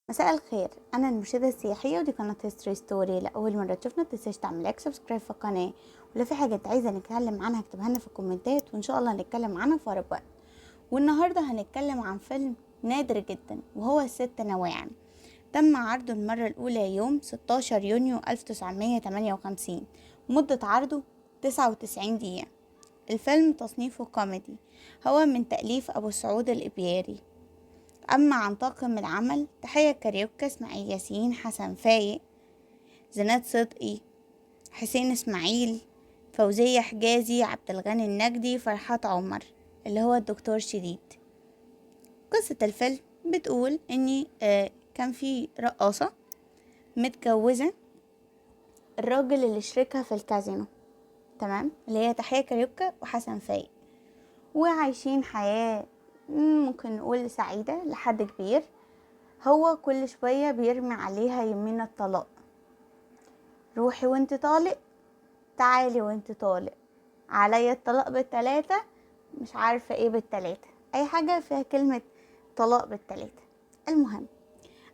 مساء الخير، انا المرشده السياحية ودي قناة History Story. لاول مرة تشوفنا متنساش تعمل like subscribe في القناة، ولو في حاجة انت عايزه نتكلم عنها اكتبها لنا في الكومنتات وان شاء الله هنتكلم عنها في اقرب وقت. والنهارده هنتكلم عن فيلم نادر جدا وهو الست نواعم. تم عرضه المرة الاولى يوم 16 يونيو 1958، مده عرضه 99 دقيقة. الفيلم تصنيفه كوميدي، هو من تأليف أبو سعود الإبياري. أما عن طاقم العمل: تحية كاريوكا، إسماعيل ياسين، حسن فايق، زينات صدقي، حسين إسماعيل، فوزية حجازي، عبد الغني النجدي، فرحات عمر اللي هو الدكتور شديد. قصة الفيلم بتقول إن كان في رقاصة متجوزة الراجل اللي شريكها في الكازينو، تمام، اللي هي تحية كاريوكا وحسن فايق، وعايشين حياة ممكن نقول سعيدة لحد كبير. هو كل شوية بيرمي عليها يمين الطلاق، روحي وانت طالق، تعالي وانت طالق، عليا الطلاق بالتلاتة، مش عارفة ايه بالتلاتة، اي حاجة فيها كلمة طلاق بالتلاتة. المهم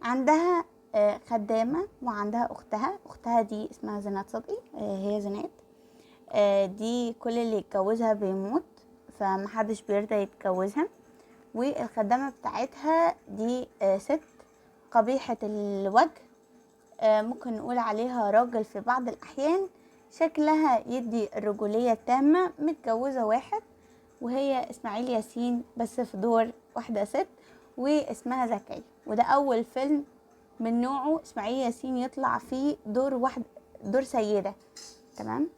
عندها خدامة وعندها اختها، اختها دي اسمها زينات صدقي، هي زينات، دي كل اللي يتجوزها بيموت فمحدش بيرضى يتجوزها. والخدامة بتاعتها دي ست قبيحة الوجه، ممكن نقول عليها راجل في بعض الأحيان، شكلها يدي الرجولية التامة، متجوزة واحد وهي إسماعيل ياسين بس في دور واحدة ست، واسمها زكية. وده أول فيلم من نوعه إسماعيل ياسين يطلع فيه دور واحد، دور سيدة، تمام.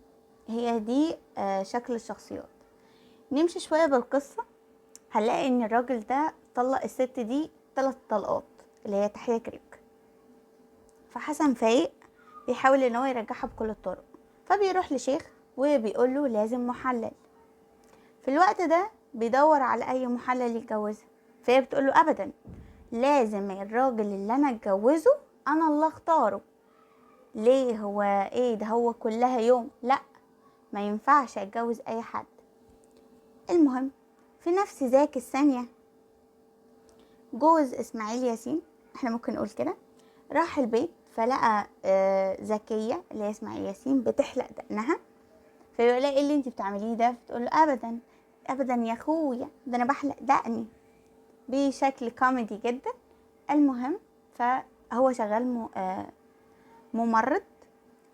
هي دي شكل الشخصيات. نمشي شوية بالقصة، هنلاقي ان الراجل ده طلق الست دي 3 طلقات اللي هي تحية كاريوكا. فحسن فايق بيحاول ان هو يرجعها بكل الطرق، فبيروح لشيخ وبيقول له لازم محلل. في الوقت ده بيدور على اي محلل يتجوزها، فهي بتقول له ابدا، لازم الراجل اللي انا اتجوزه انا اللي اختاره. ليه؟ هو ايه ده، هو كلها يوم، لا ما ينفعش اتجوز اي حد. المهم في نفس ذاك الثانية جوز اسماعيل ياسين، احنا ممكن نقول كده، راح البيت فلقى زكية اللي هي اسماعيل ياسين بتحلق دقنها، فيقول لها ايه اللي انت بتعمليه ده؟ فتقول له ابدا ابدا يا اخويا، ده انا بحلق دقني، بشكل كوميدي جدا. المهم فهو شغال ممرض،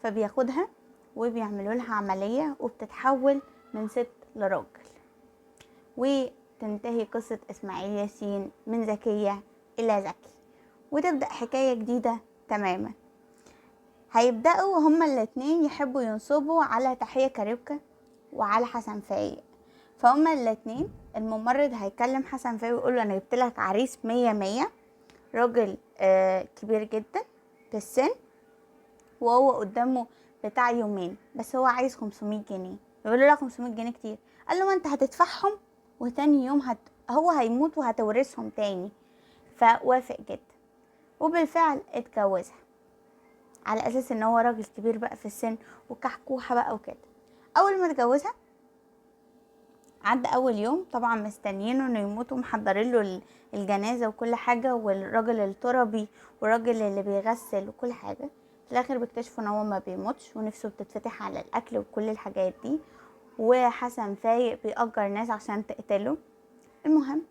فبياخدها وبيعملوا لها عملية وبتتحول من ست لراجل، وتنتهي قصة إسماعيل ياسين من زكية إلى زكي، وتبدأ حكاية جديدة تماما. هيبدأوا هما الاتنين يحبوا ينصبوا على تحية كاريوكا وعلى حسن فايق. فهما الاتنين الممرض هيكلم حسن فايق ويقول له أنا جبت لك عريس 100 100، راجل كبير جدا في السن، وهو قدامه بتاع يومين بس، هو عايز 500 جنيه. يقول له لا 500 جنيه كتير، قال له ما انت هتدفعهم وتاني يوم هو هيموت وهتورثهم تاني. فوافق جدا، وبالفعل اتجوزها على اساس ان هو راجل كبير بقى في السن وكحكوحة بقى وكده. اول ما اتجوزها عدى اول يوم، طبعا مستنيينه انه يموت ومحضرين له الجنازة وكل حاجة، والراجل التربي والراجل اللي بيغسل وكل حاجة. في الاخر بيكتشفوا ان هو ما بيموتش ونفسه بتتفتح على الاكل وكل الحاجات دي، وحسن فايق بيأجر ناس عشان تقتله. المهم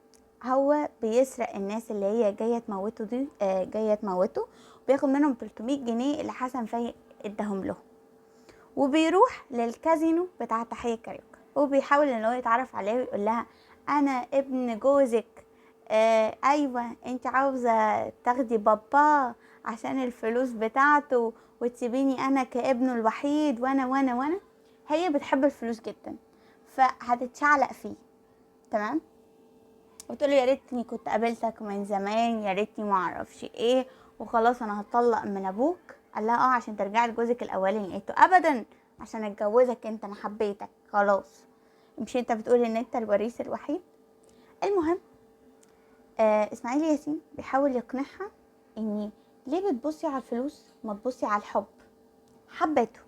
هو بيسرق الناس اللي هي جاية تموته دي، جاية تموته، وبياخد منهم 300 جنيه اللي حسن فايق اداهم له، وبيروح للكازينو بتاع تحية كاريوكا، وبيحاول ان هو يتعرف عليها ويقول لها انا ابن جوزك، ايوه انت عاوزه تاخدي بابا عشان الفلوس بتاعته وتسيبيني انا كابنه الوحيد، وانا وانا وانا. هي بتحب الفلوس جدا فهتتشعلق فيه، تمام، وتقول له يا ريتني كنت قابلتك من زمان، يا ريتني ما اعرفش ايه، وخلاص انا هتطلق من ابوك. قال لها عشان ترجعي لجوزك الاولاني. قالت له ابدا عشان اتجوزك انت، انا حبيتك خلاص، مش انت بتقول ان انت الوريث الوحيد. المهم اسماعيل ياسين بيحاول يقنعها ان ليه بتبصي على الفلوس، ما تبصي على الحب. حبته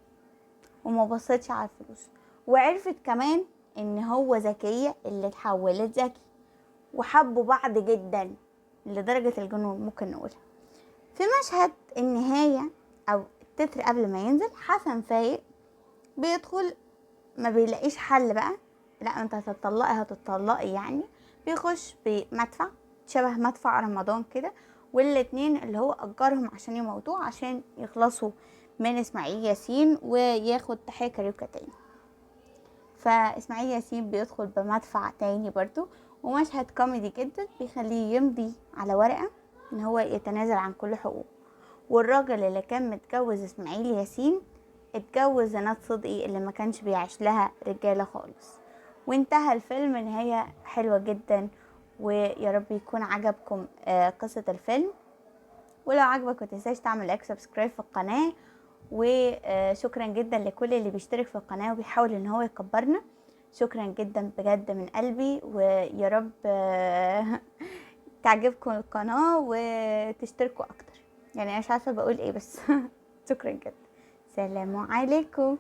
وما بصتش على الفلوس، وعرفت كمان ان هو زكية اللي اتحولت زكي، وحبوا بعض جدا لدرجة الجنون ممكن نقولها. في مشهد النهاية او التتر قبل ما ينزل، حسن فايق بيدخل ما بيلاقيش حل بقى، لا انت هتطلقي هتطلقي يعني، بيخش بمدفع شبه مدفع رمضان كده، والاتنين اللي هو اجرهم عشان يموتوه عشان يخلصوا من اسماعيل ياسين وياخد تحية كاريوكا تاني. فاسماعيل ياسين بيدخل بمدفع تاني برضو، ومشهد كوميدي جدا بيخليه يمضي على ورقة ان هو يتنازل عن كل حقوقه. والراجل اللي كان متجوز اسماعيل ياسين اتجوز زينات صدقي اللي ما كانش بيعيش لها رجالة خالص. وانتهى الفيلم نهاية حلوة جدا، ويا رب يكون عجبكم قصة الفيلم. ولو عجبك ما تنساش تعمل like subscribe في القناة، وشكرا جدا لكل اللي بيشترك في القناة وبيحاول ان هو يكبرنا. شكرا جدا بجد من قلبي، ويا رب تعجبكم القناة وتشتركوا اكتر. انا مش عارفة بقول ايه بس شكرا جدا. سلام عليكم.